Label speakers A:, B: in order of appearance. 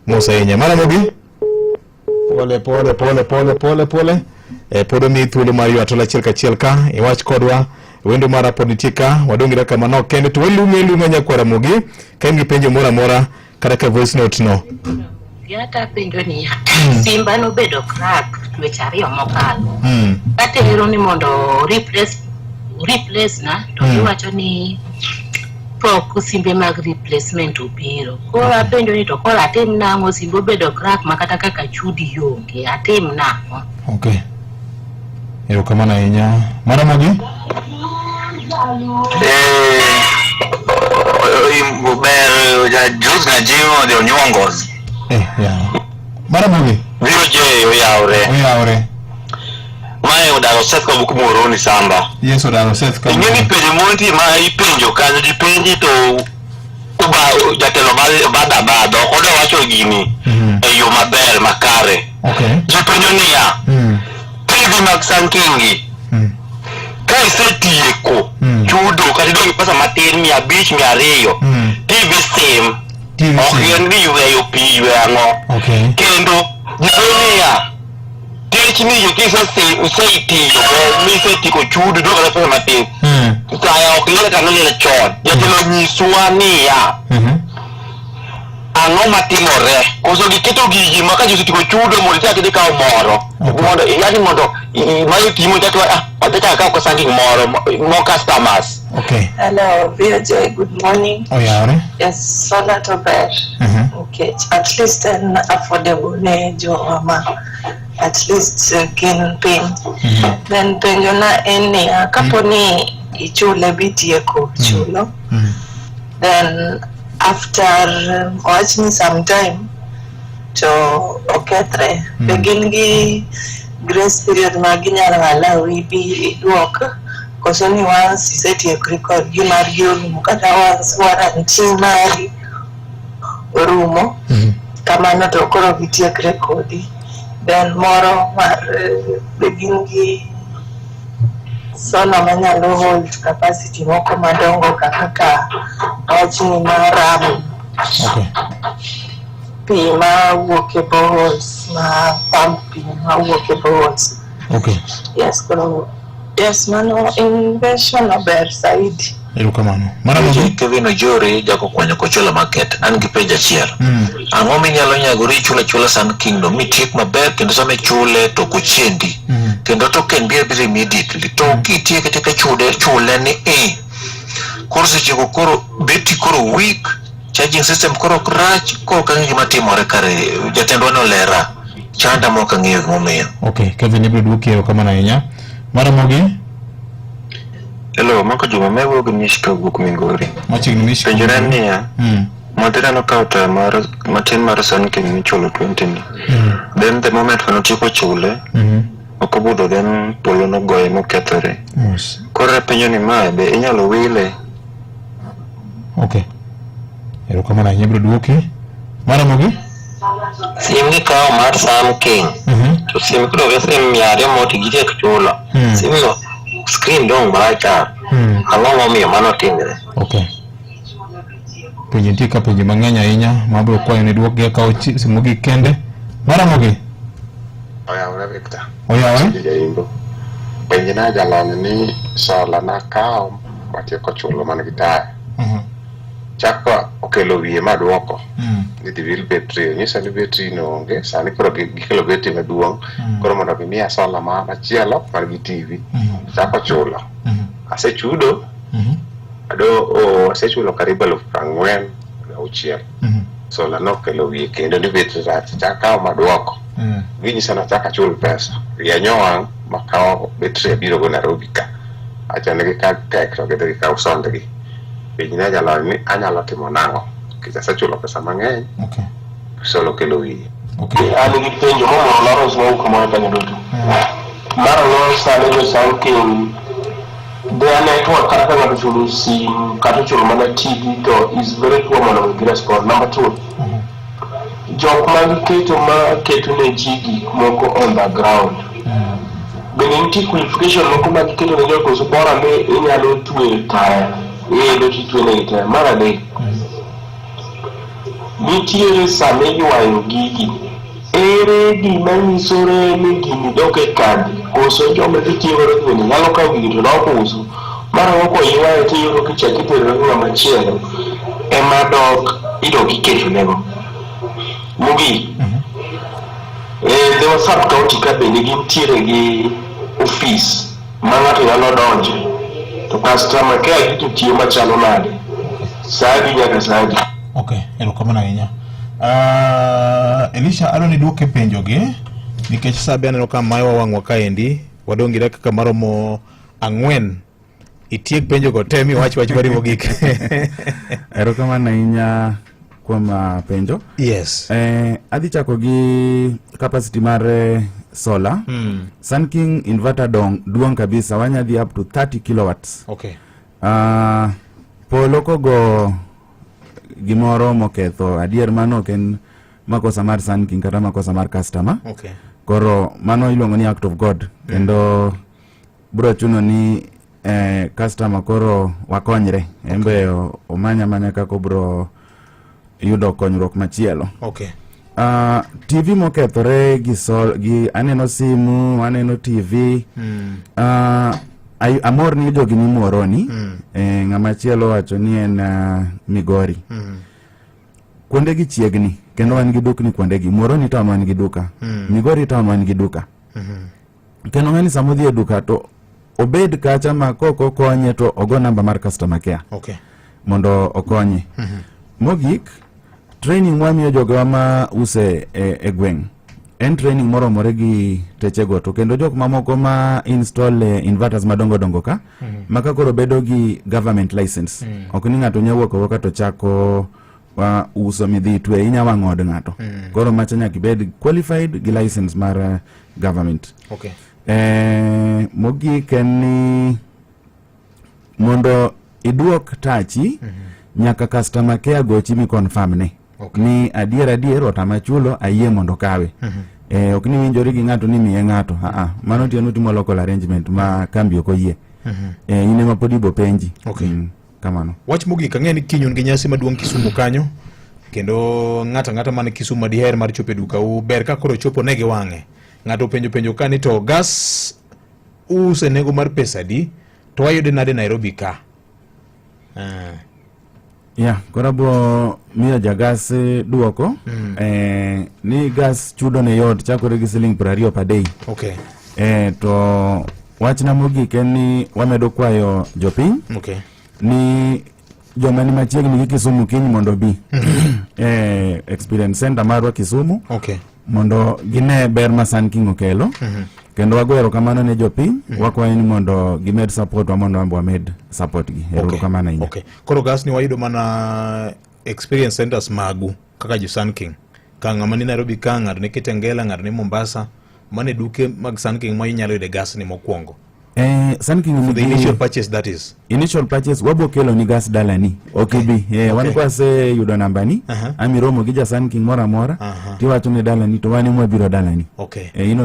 A: Mos ahinya. Mara mogi. Pole pole pole pole pole pole. E, pod omiyi thuolo mar ywa tol achiel kachiel ka iwach kodwa wendo mara pod nitie ka wadong' gi dakika manok kende to walung'e alung'a nyakwar Ramogi ka in gi penjo moro amora kata ka voice note no.
B: Gata penjo niya, simba nobedo crack dweche 2 mokalo. Atero ni mondo replace na to giwacho ni pok simbe mag replacement obiro. Koro apenjo ni to koro atim nang'o simbe obedo crack ma kata kaka chudi onge, atim nang'o?
A: Okay. Erokamano ahinya. Mara mogi?
C: Ber Jules Najimo the Onyuongos.
A: Yeah. Mara mogi?
C: VOJ oyawre.
A: Oyawre.
C: Mae odaro Seth kawuok Muhoroni Samba.
A: Yes, odaro Seth
C: kawuok. Ing'e ni penjo monti ma ipenjo kanyo ji penji to uba jatelo bada bada ok odwa wacho gini e yo maber makare.
A: Okay.
C: Ji penjo niya, TV mag Sankingi ka isetieko chudo kata idong' gi pesa matin 500 200 TV sim
A: TV
C: ok
A: sim.
C: en ni yweyo pi yweyo ang'o.
A: Okay.
C: Kendo ji penjo niya, tich ni yo kisetiyo misetieko chudo idong' kata pesa matin taya ok liel kaka noliel chon. Jatelo nyiswa niya, ang'o matimore koso giketo gigi ma ka ji osetieko chudo mondo ichak idhi kawo moro mondo yani mondo mayo timo ichak ah adhi chak akaw kasangi moro mo customers.
A: Okay.
D: Hello, VOJ, good morning.
A: Oyawre.
D: Yes, solar to ber. Nikech at least en affordable ne jowa ma at least gin piny. Then penjo na en niya, kapo ni ichule bitieko chulo, then after wach ni sometime to okethre, be gin gi grace period ma ginyalo allow ibi iduok koso ni once isetiekori kodgi margi orumo kata once warranty mari orumo kamano to koro gitiekre kodi. Then moro mar be gin gi solar manyalo hold capacity moko madongo kaka wachni mar pi mawuok e boreholes ma pump pi mawuok e boreholes. Yes, koro yes, mano invention maber saidi.
A: Erokamano. Mara mogi?
E: Kevin Ojore jakokwanyo Kochola Market. An gi penjo achiel. Ang'o minyalo nyagori ichulo achula Sun Kingdom mitiek maber kendo sama ichule to ok ochendi. Kendo token biro biro immediately. To kitieke tieka chude chule ni e. Koro sechego koro betri koro weak, charging system koro ok rach, koro ok ang'e gima timore kare jatendwa nolera. Chanda mok ang'eyo gimomiyo.
A: Okay, Kevin ibiro duoki erokamano ahinya. Mara mogi?
F: Hello, mako Juma me wuok Mishka wuok Migori.
A: Machiegni Mishka.
F: Penjore niya, Modhira nokawo taya mar matin mar Sun King michulo 20 ni. Then the moment manotieko chule, ok obudho then polo nogoye mokethore.
A: Yes.
F: Koro apenjo ni mae be inyalo wile?
A: Okay. Erokamano ahinya ibiro duoki. Mara mogi?
C: Sim gikawo mar Sun King to sim koro gi sim 200 moti gitiek chulo sim no screen dong' marachar ang'o momiyo mano timre?
A: Okay. Penjo nitie ka penjo mang'eny ahinya ma abiro kwayo ni duokgi akawo simu gi kende. Mara mogi?
G: Oyawre Victor.
A: Oyawre?
G: Jaimbo. Penjna jalony ni sola nakawo matieko chulo man gi taya. Chako okelo wiye maduoko ni dhi wil betri onyisa ni betri no onge sani koro gikelo betri maduong' koro mondo gimiya sola ma machielo man gi TV chako chulo asechudo ado asechulo karibu 46,000 sola nokelo wiye kendo ni betri rach chakawo maduoko ginyisa nachak achul pesa wiya nyowang' makawo betri abiro go Nairobi ka achonegi ka tek to gidhi gikaw sondgi penjna jalony ni anyalo timo nang'o nikech asechulo pesa mang'eny sola okelo wiye.
H: An gi penjo momoro Lawrence mawuok kamoro kanyo duto. Mar ang'o sani jo Sun King their network kata ka ng'ato ochulo sim kata ochulo mana TV to is very poor mondo gi respond. Number two, jok ma giketo ma keto ne ji gik moko on the ground bende nitie qualification moko ma giketo ne jogo koso bora ni inyalo tweyo taya iidho titwe negi taya. Mar adek, Nitiere sama iywayo gigi. Ere gima nyisore ni gini dok e kambi? Koso joma dhi tiyo godo bende nyalo kawo gigi to dok uso? Mar ang'o koywaye tiyudo kichak itero ne ng'ama chielo ema dok idok iketonego? Mogik, e dho sub county ka bende gintiere gi ofis ma ng'ato nyalo donje to customer care gi to tiyo machalo nade? Saa adi nyaka saa adi?
A: Okay, erokamano ahinya. Elisha, adwa ni duoke penjogi nikech sa be aneno ka mayowa wang'wa kaendi wadong' gi dakika maromo ang'wen itiek penjogo te miwach wach mari mogik.
I: Erokamano ahinya kuom penjo.
A: Yes.
I: Adhi chako gi capacity mar solar. Sun King inverter dong duong' kabisa, wanya dhi up to 30 kilowatts. Polo kogo gimoro moketho, adier mano ok en makosa mar Sun King kata makosa mar customer. Koro mano iluongo ni act of God. Kendo bro chuno ni customer koro wakonyre. En be omanya manya kaka obro yudo konyruok machielo. TV mokethore gi sol gi aneno simu, aneno TV. Amor ni jogi ni Muhoroni. Ng'ama chielo wacho ni en Migori. Kuonde gi chiegni kendo wan gi dukni kuonde gi. Muhoroni town wan gi duka. Migori town wan gi duka. Kendo ng'ani sama odhi e duka to obed kacha ma kok okonye to ogo namba mar customer care. Mondo okonye. Mogik, training mwamiyo jogewa ma use e gweng' en training moromore gi techego to kendo jok mamoko ma install inverters madongo dongo ka ma ka koro bedo gi government license. Ok ni ng'ato nya wuok awuoka to chako uso midhi itwe inya wang'o od ng'ato. Koro macha nyaka ibed qualified gi license mar government. Mogik en ni mondo iduok tachi nyaka customer care gochi mi confirm ne ni adier adier otama chulo ayie mondo kawe. Ok ni winjori gi ng'ato ni miye ng'ato aa mano tiende utimo local arrangement ma kambi ok oyie. In ema pod ibo penji. Kamano.
A: Wach mogik, ang'e ni kiny un gi nyasi maduong' Kisumu kanyo kendo ng'ato ang'ata man Kisumu madiher mar chopo e dukau ber ka koro chopo ne gi wang'e. Ng'ato openjo penjo ka ni to gas use nengo mar pesa adi to wayude nade Nairobi ka?
I: Yeah, koro abo miyo jagas duoko ni gas chudo ne yot chakore gi siling 20 per day. To wachna mogik en ni wamedo kwayo jopiny ni joma ni machiegni gi Kisumu kiny mondo bi experience center marwa Kisumu mondo gine ber ma Sun King okelo. Kendo wago erokamano ne jopiny, wakwayo ni mondo gimed support wa mondo wan wamed support gi. Erokamano ahinya.
A: Okay. Koro gas ni wayudo mana experience centers magu kaka jo Sun King. Ka ng'ama ni Nairobi ka, ng'ato ni Kitengela, ng'ato ni Mombasa, mane duke mag Sun King ma inyalo yude gas ni mokwongo.
I: Sun King
A: For the initial purchase, that is.
I: Initial purchase wabo kelo ni gas dalani. Ok ibi. Wan kwase yudo namba ni, amiromo gi ja Sun King moro amora, tiwacho ni dalani to wan ema wabiro dalani. Ino